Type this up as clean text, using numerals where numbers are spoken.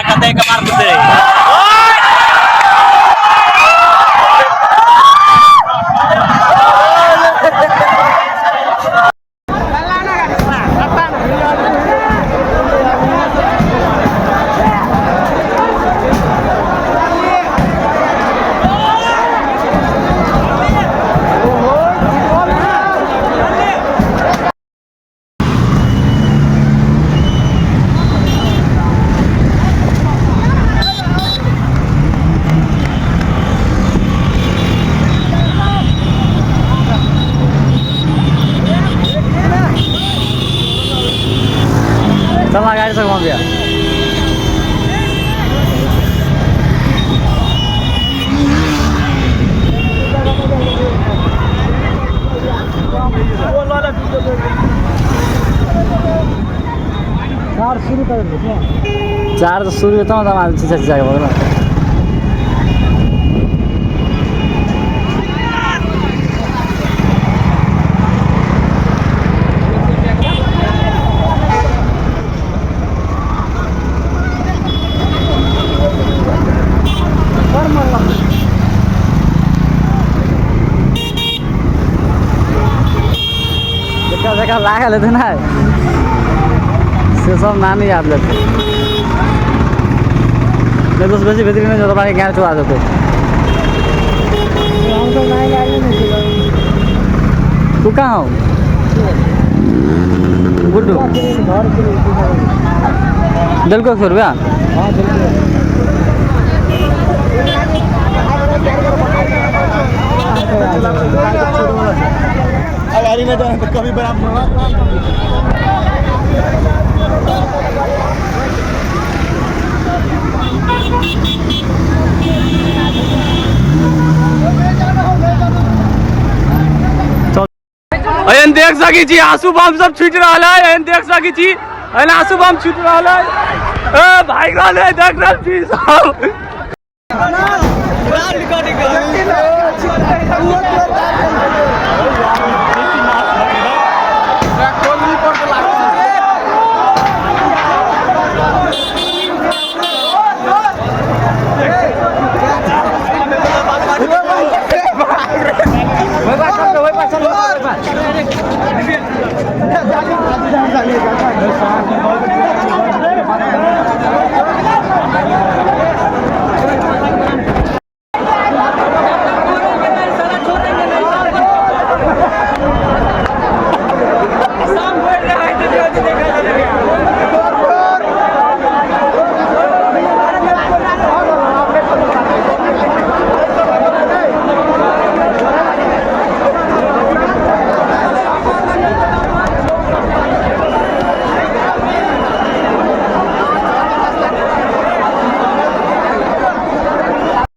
कते कमार कुते चल गाड़ी से घुमा भैया। चार्ज शुरू हेतौ तऽ हमरा चिचा चिचा के बगल। जकरा जकरा लागल हेतै ने से सब नानी याद लेतै। नहीं दोस्त, बेसी भीतरी नहीं जतो, ज्ञान चुरा देतै। तू कहाँ हो गुड्डू? दिल को 100 रुपया। गाड़ी में तो कभी बराबर। एहन देख सकै छी, आंसू बम सब छूटि रहल है। एहन देख सकै छी, एहन आंसू बम छूटि रहल है। ए भागि रहल है, देख रहल छी सब।